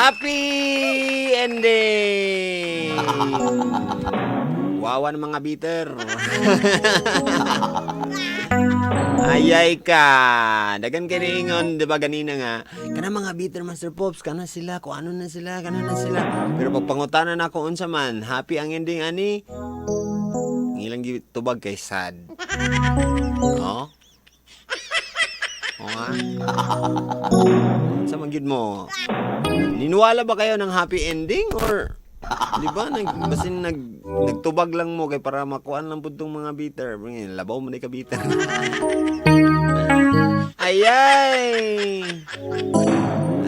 Happy ending! Wawa ng mga bitter. Ayay ka. Dagan kay niingon, di ba ganina nga, kana mga bitter, Master Pops, kana sila, kung ano na sila, kana na sila. Pero pag pangutana na ako unsa man, happy ang ending ani, ang ilang tubag kay sad. No? O nga. Unsa man gyud mo? Niniwala ba kayo ng happy ending or di ba basin nagtubag lang mo kay para makuan lang pud tong mga bitter? Labaw mo na ka bitter. Ayay!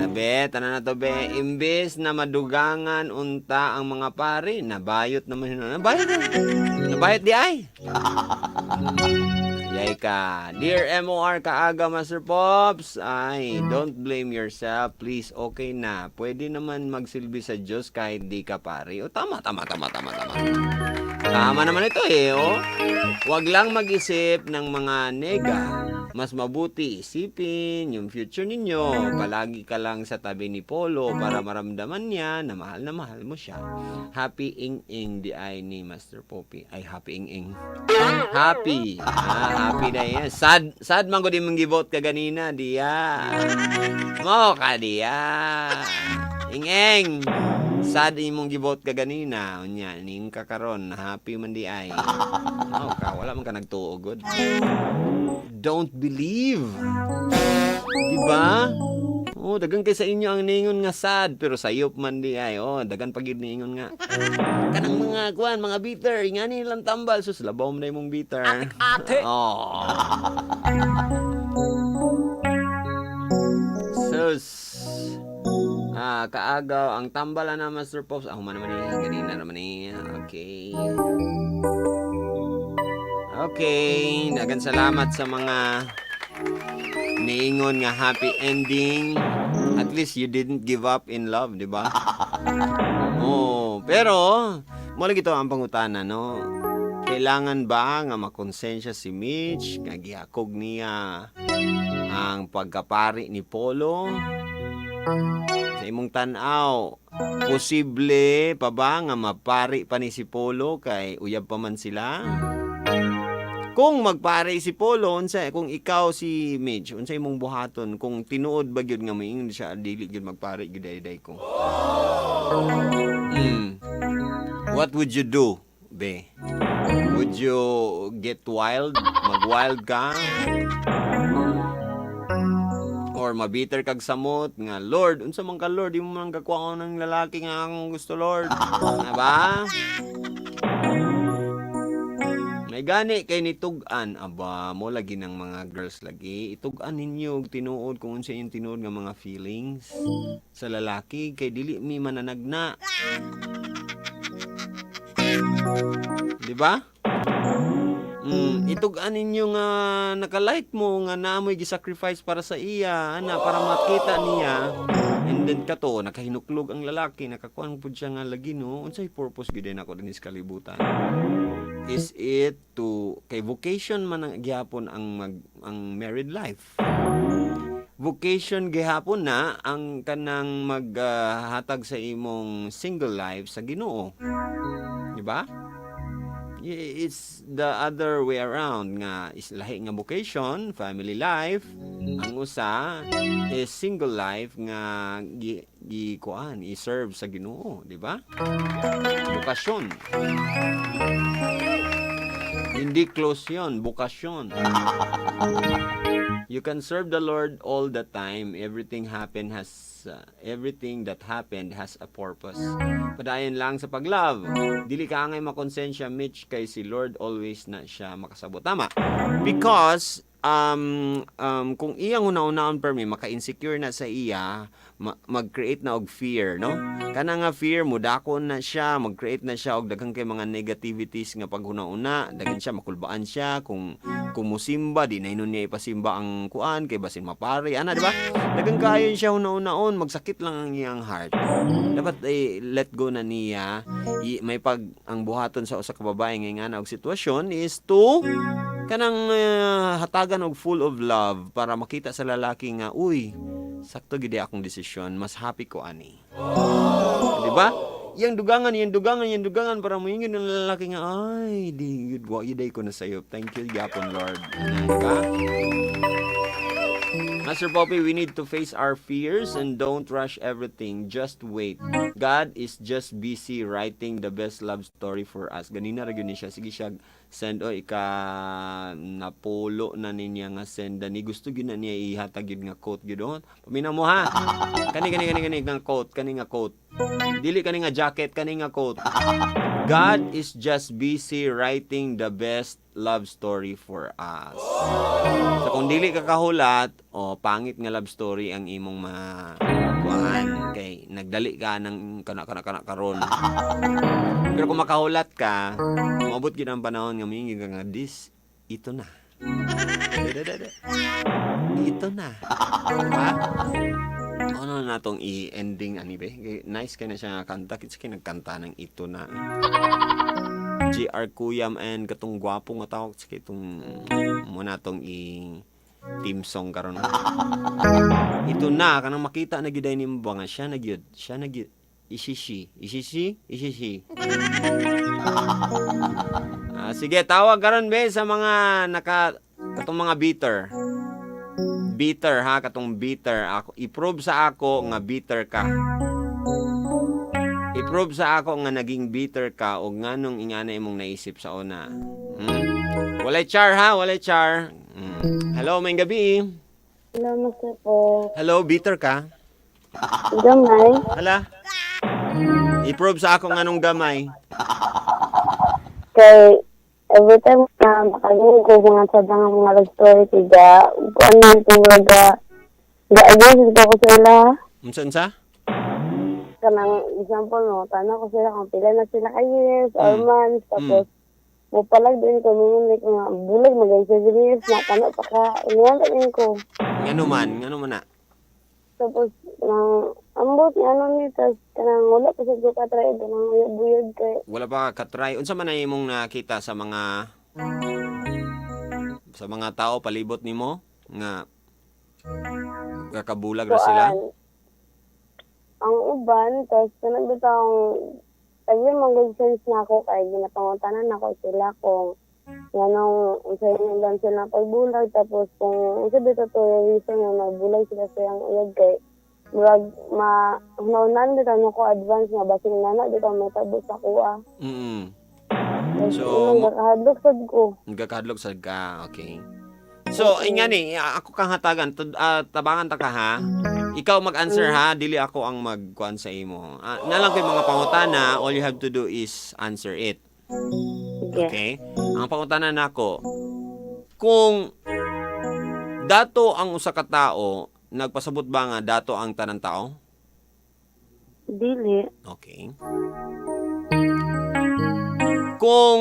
Abe, tanan na to be. Imbes na madugangan unta ang mga pari, nabayot naman yun. Nabayot na. Nabayot di ay. Yay ka. Dear MOR Kaaga Master Pops, ay, don't blame yourself. Please, okay na. Pwede naman magsilbi sa Diyos kahit di ka pari. O, tama, tama, tama, tama, tama. Tama naman ito eh, oh. Huwag lang mag-isip ng mga nega. Mas mabuti isipin yung future ninyo. Palagi ka lang sa tabi ni Polo para maramdaman niya na mahal mo siya. Happy ing-ing di ay ni Master Poppy. Ay, happy ing-ing. Happy. Ah, happy na yan. Sad, sad man ko di mong gibot ka ganina, diya. Mo ka diya. Ing-ing. Sad imong gibot ka ganina. Unya, ning kakaron, happy man di ay. Oh, ka, wala man ka nagtuo gud. Don't believe. Di ba? Oh, dagan kay sa inyo ang ningon nga sad pero sayop man di ay. Oh, dagan pa gyud niingon nga. Kanang mga kuan, mga bitter, ingani lang tambal sus labaw man na imong bitter. Ate. Oh. Sus. Ah, kaagaw ang tambal na Master Pops. Ah, human naman eh. Ganina naman eh. Okay. Okay, dagan salamat sa mga niingon nga happy ending. At least you didn't give up in love, di ba? Oh, pero mo lagi to ang pangutana, no? Kailangan ba nga makonsensya si Mitch nga gihakog niya ang pagkapari ni Polo? Sa imong tan-aw, posible pa ba nga mapari pa ni si Polo kay uyab pa man sila? Kung magpare si Polo, unsa kung ikaw si Mitch, unsa imong buhaton kung tinuod ba gyud nga moingon siya dili gyud magpare gyud day ko? What would you do, be? Would you get wild? Mag-wild ka? Or mabiter kag samot nga, "Lord, unsa man ka, Lord, di mo man kakuha ng lalaki nga akong gusto, Lord." Na ba? May gani kay nitug-an aba mo lagi ng mga girls lagi itug-an ninyo og tinuod kung unsa inyong tinuod nga mga feelings sa lalaki kay dili mi mananagna. Di ba? Itug-an ninyo nga naka-like mo nga naamoy gi-sacrifice para sa iya, ana para makita niya. And then kato nakahinuklog ang lalaki, nakakuan pud siya nga lagi no, unsay purpose gyud nako dinhi sa kalibutan? Is it to kay vocation man ang gihapon ang married life. Vocation gihapon na ang kanang maghatag sa imong single life sa Ginoo. Di ba? It's the other way around nga is lahi nga vocation, family life. Ang usa is single life nga gi, gi kuan, i-serve sa Ginoo, di ba? Bokasyon. Hindi close 'yon, bokasyon. You can serve the Lord all the time. Everything that happened has a purpose. Padayon lang sa paglove. Dili ka angay makonsensya, Mitch, kay si Lord always na siya makasabot. Tama. Because kung iyang una-unaon permi maka-insecure na sa iya, mag-create na og fear, no? Kana nga fear mudakon na siya, mag-create na siya og daghan kay mga negativities nga paghuna-una, daghan siya makulbaan siya kung Kung musimba, di na inon niya ipasimba ang kuan kay basin mapari ana, di ba? Dagan kaayo siya una-unaon, magsakit lang ang iyang heart. Dapat eh, let go na niya. May pag ang buhaton sa usa ka babae nga ingana og sitwasyon is to kanang hatagan og full of love para makita sa lalaki nga, "Uy, sakto gid akong desisyon, mas happy ko ani." Di ba? Yang dugangan, yang dugangan, yang dugangan para moingon ng lalaki nga, "Ay, di gud, wa gyud ko na sayo. Thank you gyapon, Lord." Ana, di ba? Master Poppy, we need to face our fears and don't rush everything. Just wait. God is just busy writing the best love story for us. Ganina ra gyud ni siya. Sige siya send o ika napulo na niya nga send ni gusto gyud na niya ihatag gyud nga quote gyud, oh. Paminaw mo ha. Kani kani kani kani nga quote, kani nga quote. Dili kani nga jacket, kani nga quote. "God is just busy writing the best love story for us." So kung dili ka kahulat, o pangit nga love story ang imong ma kuan kay nagdali ka ng kana kana kana karon. Pero kung makahulat ka, moabot gid ang panahon nga moingon ka nga, "This, ito na. Dadadada. Ito na." Diba? Ano na natong i-ending ani be? Nice kay na siya nga kanta. Kinsa kay nagkanta ng "Ito Na"? JR Kuyam and katong gwapo nga tao, sige, itong mo na tong i theme song karon. "Ito Na," kanang makita na gyud ay nimo ba nga siya na gyud, siya na gyud. Ishishi, ishishi, ishishi. Ah, sige, tawag karon be sa mga naka katong mga bitter. Bitter ha, katong bitter. Ako i-prove sa ako nga bitter ka. I-prove sa ako nga naging bitter ka o nganong ingana imong naisip sa una. Walay char ha, walay char. Hello, may gabi. Hello, Master po. Hello, bitter ka? Gamay. Hala. I-prove sa ako nganong gamay. Kay every time na makalimutan ko mga sa mga love story tiga, kuan man tungod ga ga against ko sa ila. Unsa unsa? Kanang example no, tanaw ko sila kung pila na sila ka years or months, tapos mo palag din ko mingon like nga bulag magay 7 years na tanaw pa ka iniyan din ko. Ngano man na? Tapos nang ambot ni ano ni, tas kanang wala pa sa ko ka-try kanang buyag kay Wala pa ka try. Unsa man ang imong nakita sa mga tao palibot nimo nga kakabulag ra sila? Kuan, ang uban, tas kanang bitang every mga good sense na ako kay ginapangutanan nako sila kung nganong unsay nang sila pagbulag, tapos kung unsa bitaw to reason nga nagbulag sila sa iyang uyab, kay murag ma hunaunan bitaw nako advance nga basin nana bitaw mahitabo sa akoa. So, So, nagkahadlok sad ko. Nagkakadlok sad ka, okay. So, ay nga ni, ako kang hatagan, tabangan ta ka ha. Ikaw mag-answer ha, dili ako ang magkuan sa imo. Ah, nalang ko'y mga pangutana, all you have to do is answer it. Sige. Okay? Ang pangutana nako, kung dato ang usa ka tao, nagpasabot ba nga dato ang tanan tao? Dili. Okay. Kung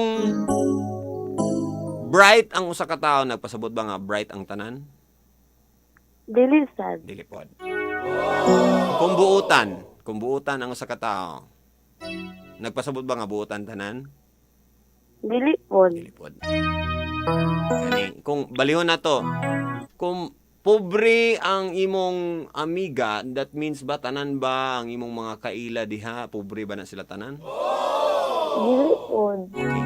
bright ang usa ka tao, nagpasabot ba nga bright ang tanan? Dili sad. Dili pod. Kung buutan ang usa ka tao, nagpasabot ba nga buutan tanan? Dili pod. Dili pod. Kani, kung balihon na to, kung pobre ang imong amiga, that means ba tanan ba ang imong mga kaila diha, pobre ba na sila tanan? Dili pod. Okay.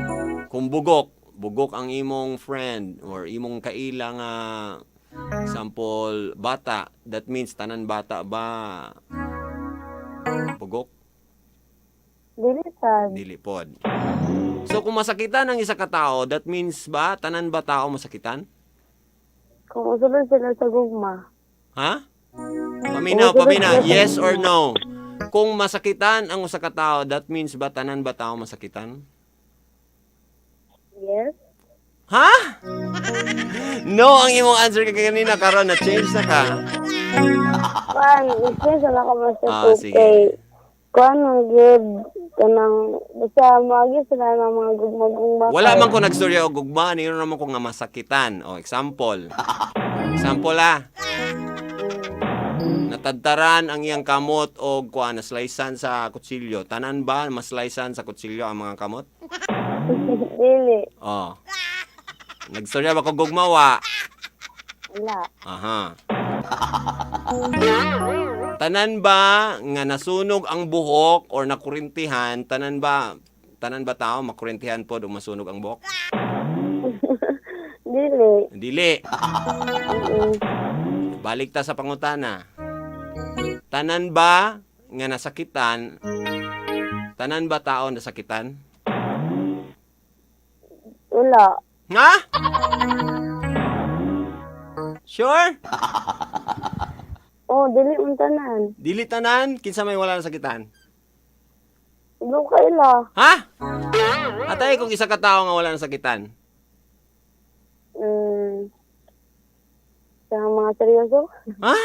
Kung bugok, bugok ang imong friend or imong kaila nga sample bata, that means tanan bata ba bugok? Dili sad. Dili pod. So kung masakitan ang isa ka tao, that means ba tanan ba tao masakitan? Kung usulod sila sa gugma. Ha? Paminaw, Kung usulod paminaw. sila sa Yes gugma. or no? Kung masakitan ang usa ka tao, that means ba tanan ba tao masakitan? Yes. Ha? No ang imong answer ka kanina, karon na change na ka. Kuan, explain sa nako, Master Ah, Pope, sige. kay Kuan man gyud kanang basta moagi sila ng mga gugma-gugma. Wala man ko nagstorya og gugma, niyo naman ko nga masakitan. O, example. Example ah. Natadtaran ang iyang kamot og kuan, naslaysan sa kutsilyo. Tanan ba maslaysan sa kutsilyo ang mga kamot? Dili. Oh. Nagstorya ba ko gugma, wa? Wala. Aha. Tanan ba nga nasunog ang buhok or nakurintihan, tanan ba tao makurintihan pod o masunog ang buhok? Dili. Dili. Balik ta sa pangutana. Tanan ba nga nasakitan? Tanan ba tao nasakitan? Wala. Ha? Sure? Oh, dili man tanan. Dili tanan, kinsa may wala nasakitan? Do kaila. Ha? Atay kung isa ka tao nga wala nasakitan. Sa mga seryoso? Ha?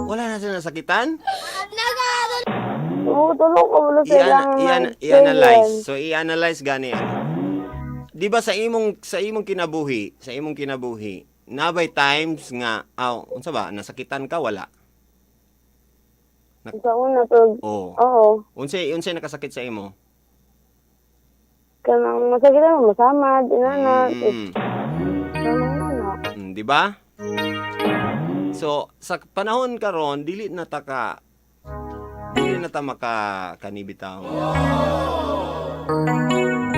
Wala na sila nasakitan? Oo, tulong ko wala sa ilang I-analyze. So i-analyze gani ano. 'Di ba sa imong kinabuhi, nabay times nga aw unsa ba nasakitan ka, wala? Sa una to. Oh. Oo. Unsay unsay nakasakit sa imo? Kanang masakit na masamad, inana. Kanang ano. 'Di ba? So sa panahon karon dili na ta maka kanibitaw.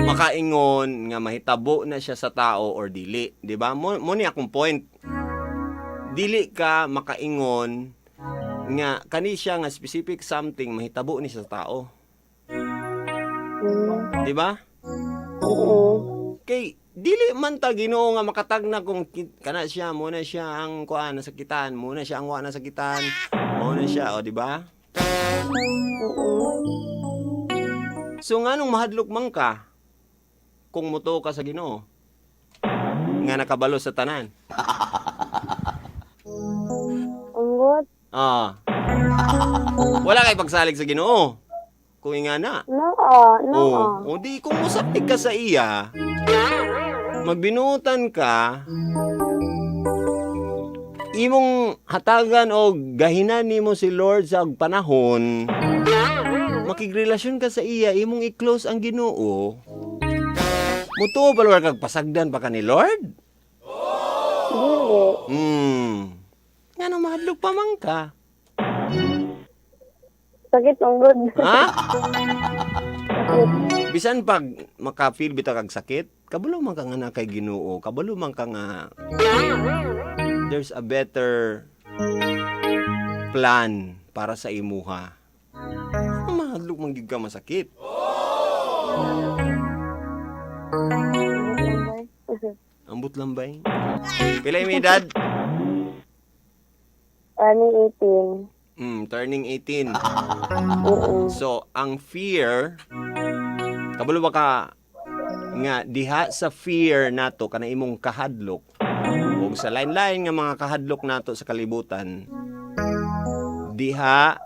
Makaingon nga mahitabo na siya sa tao or dili, 'di ba? Mo ni akong point. Dili ka makaingon nga kani siya nga specific something mahitabo ni siya sa tao, 'di ba? Mm. Kay dili man ta Ginoo nga makatagna kung kana siya mo na siya ang kuan nasakitan, mo na siya ang wa nasakitan, mo na siya, o di ba? So nganong mahadlok man ka kung mutuo ka sa Ginoo nga nakabalo sa tanan? Ambot. Ah. Wala kay pagsalig sa Ginoo. Kung ingana. No, ah, no. Oh, Ah. o di kung mosalig ka sa iya, magbinutan ka, imong hatagan o gahinan nimo si Lord sa panahon, makigrelasyon ka sa iya, imong i-close ang Ginoo. Mutuo pa Lord kag pasagdan pa ka ni Lord? Dili. Ngano mahadlok pa man ka? Sakit ang good. Ha? Bisan pag maka-feel bitaw kag sakit, kabalo man ka nga na kay Ginoo, kabalo man ka nga there's a better plan para sa imuha. Mahadlok man gyud ka masakit. Ambot lang ba? Pila yung edad? Turning 18. Turning 18. Mm. So, ang fear, kabalo ba ka nga diha sa fear nato kana imong kahadlok ug sa lain-lain nga mga kahadlok nato sa kalibutan, diha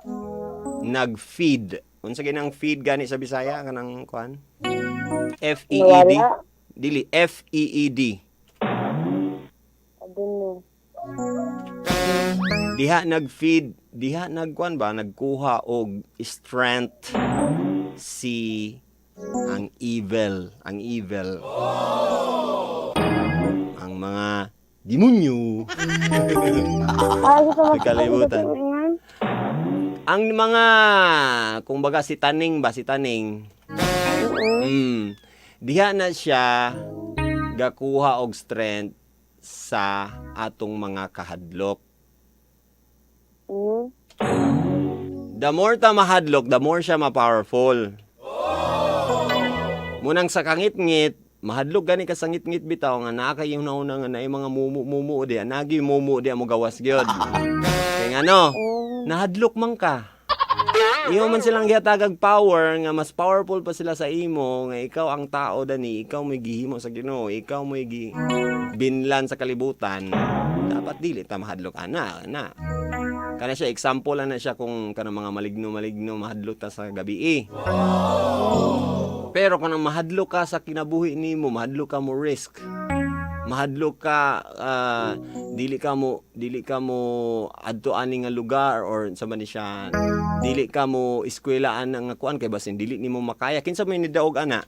nag-feed, unsa ginang feed gani sa Bisaya kanang kuan, F E E D? Nawala. Dili F E E D. I don't know. Diha nag-feed, diha nagkuan ba, nagkuha og strength si ang evil, ang mga demonyo. Ah, gusto mo Sa kalibutan. Ingan? Ang mga kumbaga si Taning ba, si Taning, diha na siya gakuha og strength sa atong mga kahadlok. The more ta mahadlok, the more siya ma-powerful. Munang sa kangit-ngit, mahadlok gani ka sa ngit-ngit bitaw nga naa kay una-una nga naay mga mumu-mumu di, nagi mumu di mo gawas gyud. Kay ngano, nahadlok man ka. Imo man silang gihatagag power nga mas powerful pa sila sa imo, nga ikaw ang tao dani, ikaw mo'y gihimo sa Ginoo, ikaw mo'y gi binlan sa kalibutan. Dapat dili ta mahadlok ana na. Kana siya, example lang na siya kung kanang mga maligno-maligno, mahadlok ta sa gabi eh. Pero kung ang mahadlok ka sa kinabuhi nimo, mahadlok ka mo risk. Mahadlok ka, dili ka mo adto ani nga lugar or sa man ni siya, dili ka mo eskwelaan nga kuan kay basin dili nimo makaya, kinsa may nidaog ana,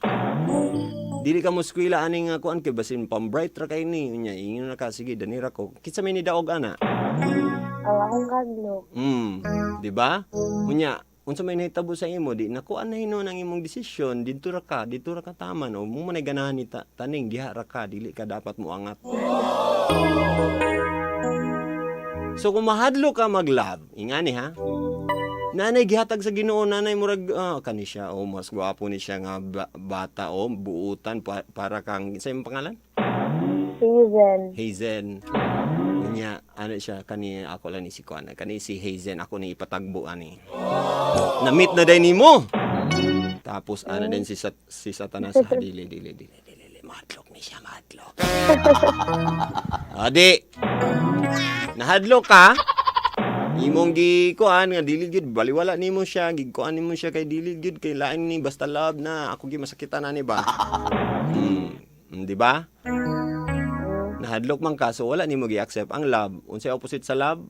dili ka mo eskwela ani nga kuan kay basin pambright ra kay ni, unya ingon na ka, "Sige, danira ko," kinsa may nidaog ana? Ang akong kadlok. Di ba? Unya, unsa may nahitabo sa imo, di nakuha na hinuon ang imong desisyon, didto ra ka taman o mo man ay ganahan ni taning diha ra ka, dili ka dapat moangat. So kung mahadlok ka mag-love, ingani ha. Nanay gihatag sa Ginoo, nanay murag kani siya, oh, mas gwapo ni siya nga bata oh, buutan para kang sa imong pangalan? Hazel. Hazen. Unya, ano siya, kani ako lang ni si Kuan, kani si Hazen, ako ni ipatagbo ani. Na-meet na din nimo. Tapos ana din si Satanas, ah, dili dili dili dili dili, mahadlok ni siya, mahadlok. Adi. Nahadlok ka? Imong gi kuan nga dili gyud, baliwala nimo siya, gikuan nimo siya kay dili gyud kay lain ni, basta love na ako gi masakitan ani ba? Di ba? Nahadlok man ka, so wala nimo gi-accept ang love. Unsay opposite sa love?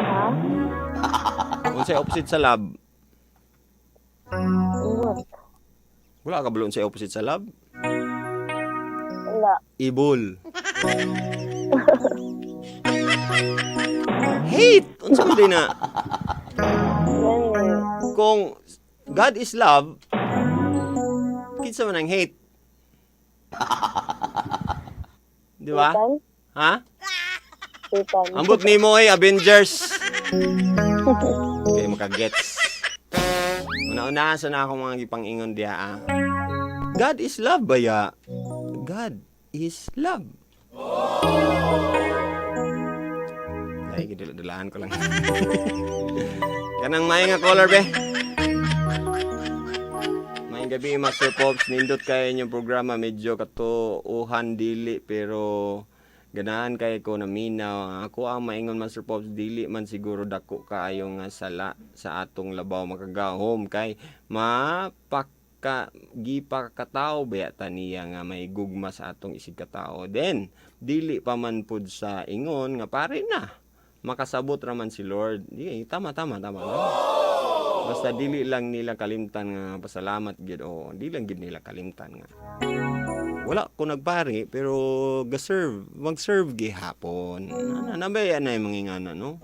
Ha? Unsay opposite sa love? What? Wala ka balo unsay opposite sa love? Wala. Evil. Hate. Unsa man din na? Gani. Kung God is love, kinsa man ang hate? Di ba? Satan? Ha? Satan. Ambot nimo ay Avengers. Okay, makagets. Una-una sa na akong mga gipang-ingon diha ah. God is love baya. God is love. Ay, gidala-dalaan ko lang. Kanang may nga caller be. Maayong gabi, Master Pops. Nindot kay inyong programa. Medyo katuuhan dili pero ganahan kay ko na minaw. Ako ang maingon, Master Pops, dili man siguro dako kaayo nga sala sa atong labaw makagahom kay mapaka gipakatao baya ta niya nga may gugma sa atong isig katao. Then dili pa man pud sa ingon nga pare na makasabot ra man si Lord. Di tama, tama, tama, no? Basta dili lang nila kalimtan nga pasalamat gyud o di lang gyud nila kalimtan nga wala ko nagpari pero ga-serve, mag-serve gihapon. Ana nabaya na yung mga ingana, no?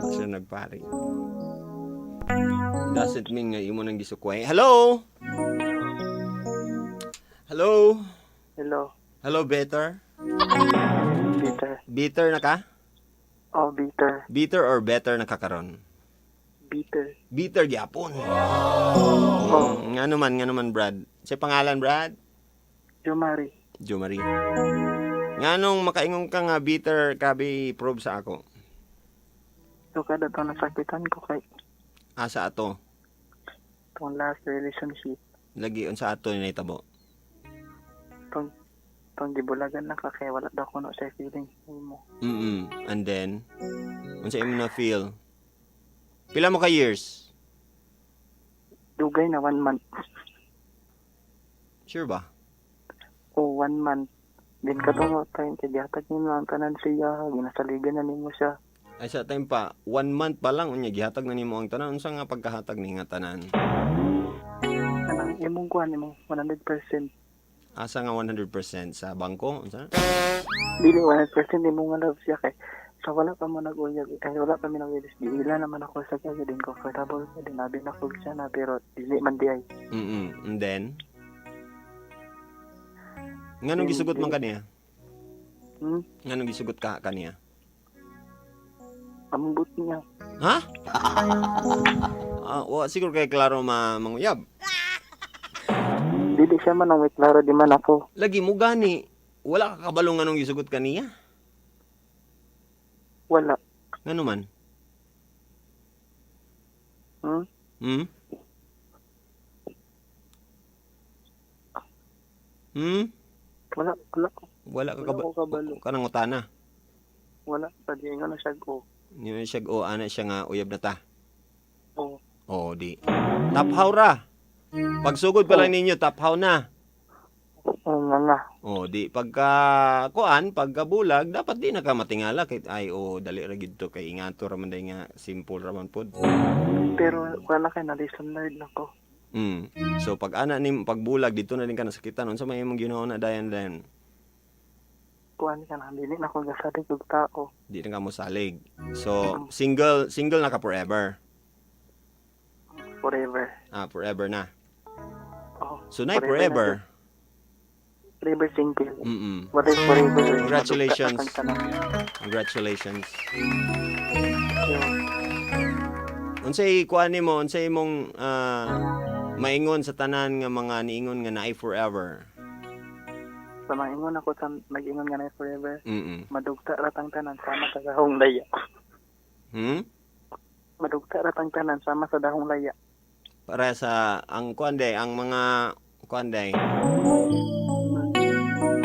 Di siya nagpari. Doesn't mean nga imo nang gisukway. Hello? Hello? Hello, Hello, better? Peter. Bitter na ka? Oh, bitter. Bitter or better na ka karon? Bitter. Bitter gyapon. Oh, Nga naman, Brad. Sa pangalan, Brad? Jomari. Jo Marie. Nganong makaingon ka nga bitter kabi probe sa ako? So, kada to nasakitan ko kay Asa ato? tong last relationship. Lagi, unsa ato ni nahitabo? Tong gibulagan na ka kay wala daw kuno sa feelings nimo. And then unsa imo na feel? Pila mo ka years? Dugay na, one month. Sure ba? O, one month. Then katong time kay gihatag nimo ang tanan siya, ginasaligan na nimo siya. Ay, sa time pa, one month pa lang unya gihatag na nimo ang tanan. Unsa nga pagkahatag ni nga tanan? Kanang imong kuan, imong 100%. Asa nga 100%, sa bangko? Unsa? Dili 100% imong nga love siya kay sa wala pa mo nag-uyab, ay wala pa mi nag. Giila naman ako sa kaya din, comfortable ka din, abi na ko siya na pero dili man di ay. And then nganong gisugot man kaniya? Hmm? Nganong gisugot ka kaniya? Ambot niya. Ha? Ah, wa siguro kay klaro ma manguyab. Dili siya man ang may klaro, di man ako. Lagi mo gani. Wala ka kabalo nganong gisugot kaniya? Wala. Ngano man? Hmm? Hmm? Hmm? Wala, wala. Wala ka Wala kaba ko kabalo. Kanang utana. Wala. Pwede nga na siya go. Niyo siya o ana siya nga uyab na ta. Oo. Oo, di. Taphaw ra. Pagsugod pa lang ninyo, taphaw na. Oo nga nga. Oh, di pagka kuan, pagka bulag, dapat di na ka matingala kay ay oh, dali ra gid to kay ingato ra man day nga simple ra man pod. Pero wala kay na lesson learned na ko. So pag ana ni pagbulag dito na din ka nasakitan, unsa may imong ginawa na dayan dayan? Kuan ka na dili na ko gasalig og tao. Di na ka mosalig. So single single na ka forever. Forever. Ah, forever na. Oh, So nay forever forever. na. Forever single. What is forever? Congratulations. Madugta na kang tanan. Congratulations. Yo. Unsay kuan nimo, unsay imong maingon sa tanan nga mga niingon nga naay forever? Sa mga ingon ako sa nag-ingon nga na forever. Madugta ra tang tanan sama sa dahong laya. Madugta ra tang tanan sama sa dahong laya. Para sa ang kuan day, ang mga kuan day.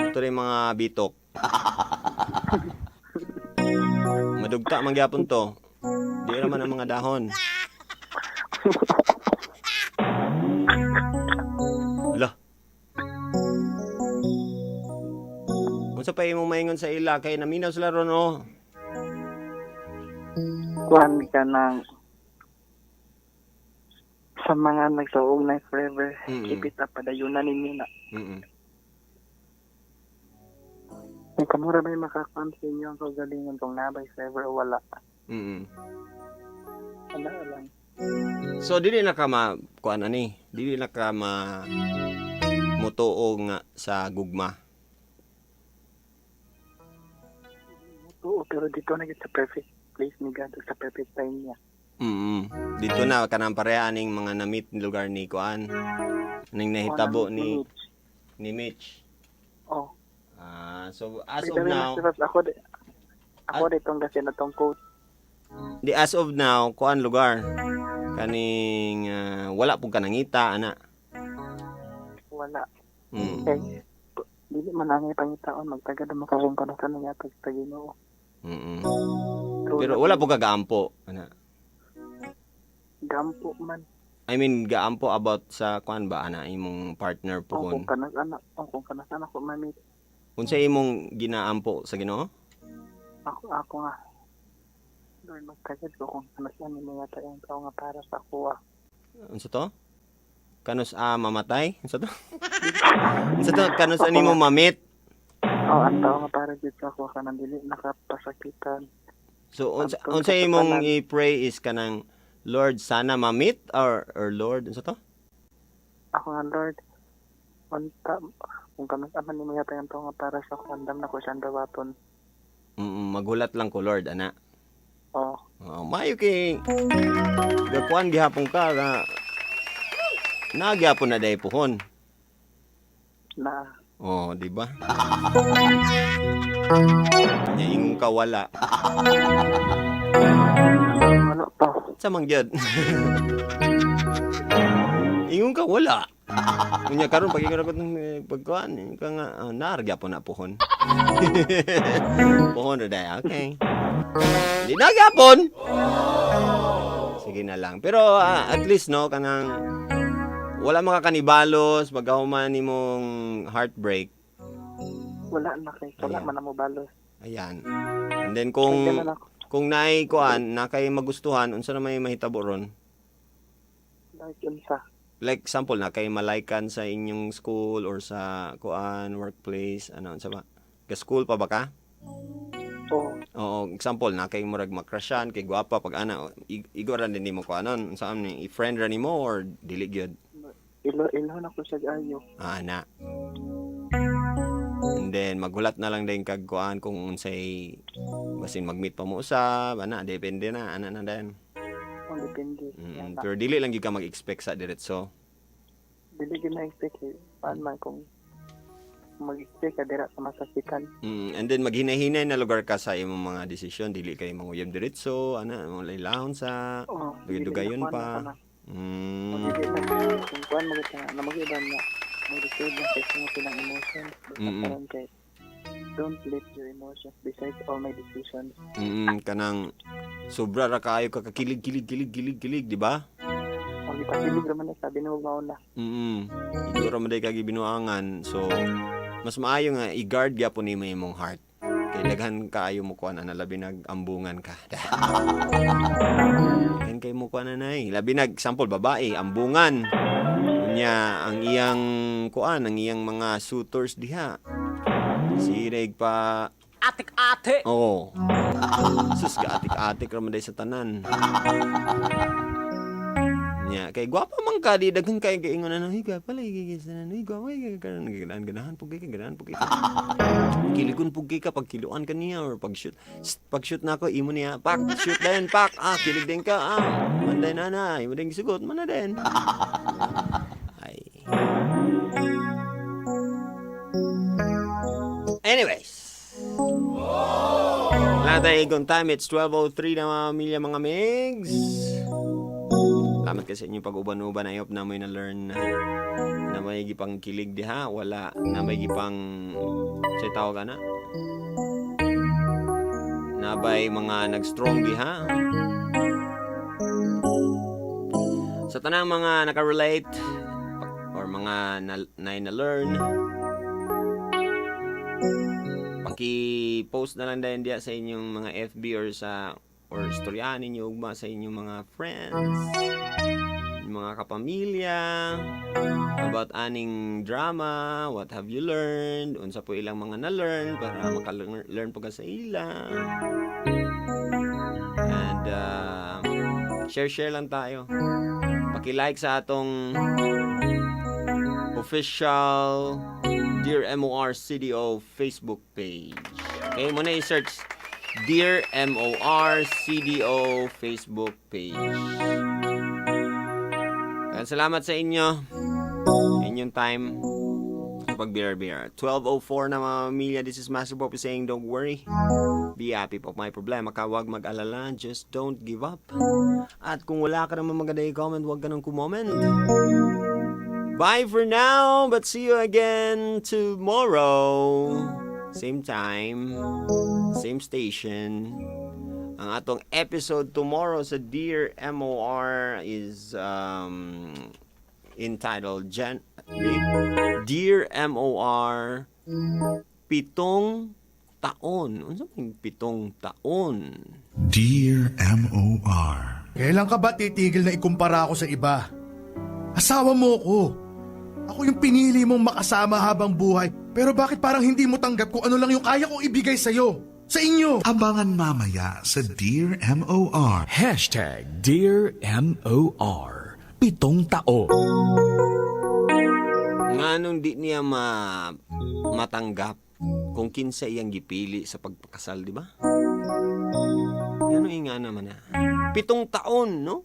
Ito rin mga bitok. Madugta man gyapon to. Di raman ang mga dahon. Ala. Unsa pa imong maingon sa ila kay naminaw sila ron, oh. Kuan ka ng sa mga nagsuog na forever, keep it up, padayunan ninyo na. Kung kamura may makakuan sa inyo ang kagalingon kung nabay forever o wala. Wala lang. So dili na ka ma kuan ani, dili na ka ma mutuo nga sa gugma. Oo, pero dito na gid sa perfect place ni God ug sa perfect time niya. Dito na kanang pareha aning mga na-meet ni lugar ni kuan. Ning nahitabo Oh, ni Mitch. ni Mitch. Oh. Ah, so as Wait, of now, Master Raps, ako ditong kasi na tong coach. Di as of now kuan lugar kaning wala pud ka nangita ana. Wala. Mm. Eh, dili man ang pangitaon magtagad mo karon pa sa nga sa Ginoo. Pero wala pud ka gaampo ana. Gampo man. I mean gaampo about sa kuan ba ana imong partner O pohon. kung kanang anak, o kung kanang anak ko mami, Unsa imong ginaampo sa Ginoo? ako ako nga. Lord, magtagad ko kung kanang ano mo yata yung tao nga para sa kuha. Unsa to? Kanus a mamatay? Unsa to? Unsa to? Kanus ani mo mamit? O ang tao nga para jud sa kuha kanang dili nakapasakitan. So unsa Antong unsa imong kasakanan. i-pray is kanang Lord sana mamit or Lord unsa to? Ako nga Lord, unta kung kanang aman nimo yata yung tao nga para sa kuha, andam na ko siyang dawaton. Maghulat lang ko Lord ana. O, Oh, maayo kay gakuan gihapon ka nga nagyapon na day puhon. Na Oh, di ba? Nya ingon ka wala. Wala pa. Sa man gyud. Ingon ka wala. Unya karon pag ingon ako ng pagkuan, ingon ka nga naar gyapon na puhon. Puhon ra day. Okay. Di na gyapon. Sige na lang. Pero at least no kanang wala makakanibalos pagkahuman nimong heartbreak. Wala na kay wala Ayan. man na mo balos. Ayan. And then kung Kaya na ako. kung naay kuan na kay magustuhan unsa na may mahitabo ron? Like unsa. Like example na kay malaykan sa inyong school or sa kuan workplace ano unsa ba? Ka school pa ba ka? Oo. Oo, example na kay murag makrasyan kay gwapa pag ana igo ra din nimo kuanon unsa ni i-friend ra nimo or dili gyud? Ilo ilo na ko siya ayo. Ah, ana. And then maghulat na lang din kag kuan kung unsay basin mag-meet pa mo usab ana depende na ana na din. O depende. Yan na. Pero dili lang gyud ka mag-expect sa diretso. Dili gyud na expect eh. Paan man kung Mag-stay ka dira sa masakitan. And then maghinahinay na lugar ka sa imong mga desisyon, dili kay manguyab diretso, ana, laylahon sa Oh, dugayon pa. Dili na kung kuan magud ka na mag-iba niya. Mag-receive lang kay mo silang emotions. Basta karon kay don't let your emotions decide all my decisions. Kanang sobra ra kaayo ka kakilig kilig kilig kilig kilig, di ba? Ang ipakilig raman na sabi na huwag mauna. Igo ra man day ka gibinuangan. So mas maayo nga i-guard gyapon nimo imong heart. Kay daghan kaayo mo kuan ana, labi nag ambungan ka. Daghan kay mo kuan anay. Labi nag example babae ambungan. Unya ang iyang kuan, ang iyang mga suitors diha. Sirig pa Atik-atik! Oo. Sus, kaatik-atik ra man day sa tanan. Nya, kay gwapa man ka di daghan kay kaingon na, "Ay, gwapa lagi kay sa tanan. Ay, gwapa kay karon ganahan ganahan pug kay ganahan pug kay." Kiligon pug kay ka pag kiluan ka niya or pag shoot. Sst, pag shoot na ako imo niya. Pak, shoot din, pak. Ah, kilig din ka. Ah, manday na na. Imo din gisugot, man na din. Ay. Anyways. Wala tayo igong time. It's 12:03 na, mga pamilya, mga migs. Salamat kasi sa inyong pag-uban-uban. I hope na may na-learn na may gipang kilig diha. Wala na may gipang sa tawag ana. Na bay mga nag-strong diha. Sa tanang mga nakarelate or mga na-learn, paki-post na lang dahil diya sa inyong mga FB or sa or istoryahan ninyo ugma sa inyong mga friends, inyong mga kapamilya about aning drama, what have you learned, unsa po ilang mga na-learn para maka-learn po ka sa ila. And share-share lang tayo. Paki-like sa atong official Dear MOR CDO Facebook page. Okay, muna i-search Dear MOR CDO Facebook page. Kaya salamat sa inyo. Inyong time sa pag-beer-beer. 12:04 na, mga pamilya. This is Master Poppy saying don't worry. Be happy po. May problema ka, huwag mag-alala. Just don't give up. At kung wala ka naman maganda i-comment, huwag ka nang kumoment. Bye for now, but see you again tomorrow. Same time, same station. Ang atong episode tomorrow sa Dear MOR is entitled Dear MOR 7 Taon. Unsa may 7 taon? Dear MOR. Kailan ka ba titigil na ikumpara ako sa iba? Asawa mo ko. Ako yung pinili mong makasama habang buhay. Pero bakit parang hindi mo tanggap kung ano lang yung kaya kong ibigay sa'yo? Sa inyo! Abangan mamaya sa Dear MOR. #DearMOR. 7 taon. Nganong di niya matanggap kung kinsa iyang gipili sa pagpakasal, di ba? Yan ang nga naman na. 7 taon, no?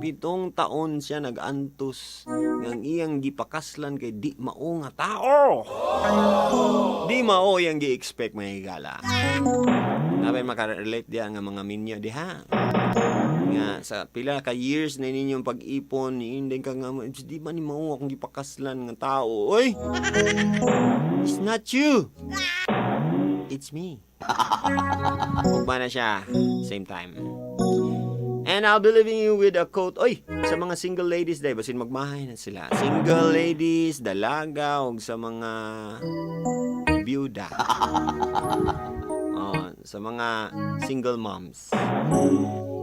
7 taon siya nag-antos ng iyang gipakaslan kay di mao nga tao. Di mao iyang gi-expect, mga higala. Nabay makarelate diya nga mga minyo diha. Nga sa pila ka years na ninyong pag-ipon, hindi ka nga, di ba ni mao akong gipakaslan nga tao? Oy! It's not you! It's me. Ugma na siya. Same time. And I'll be leaving you with a quote. Oy, sa mga single ladies dahil basin magmahay na sila. Single ladies, dalaga, ug sa mga byuda. Oh, sa mga single moms.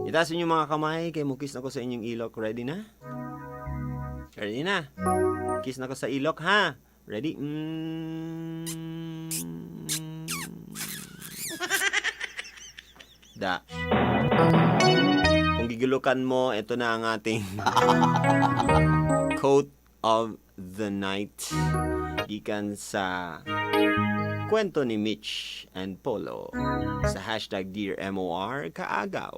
Itaas niyo mga kamay kay mo-kiss na ko sa inyong ilok. Ready na? Ready na? Kiss na ko sa ilok ha. Ready? Da. Kung gigulukan mo, ito na ang ating quote of the night. Gikan sa kwento ni Mitch and Polo sa #DearMORKaagaw.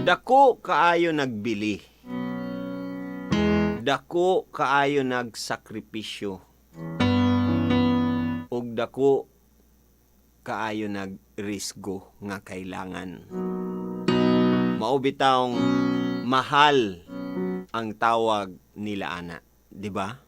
Dako kaayo nagbili. Dako kaayo nagsakripisyo. Ug dako kaayo nagrisgo nga kailangan. Mao bitawng mahal ang tawag nila ana, di ba?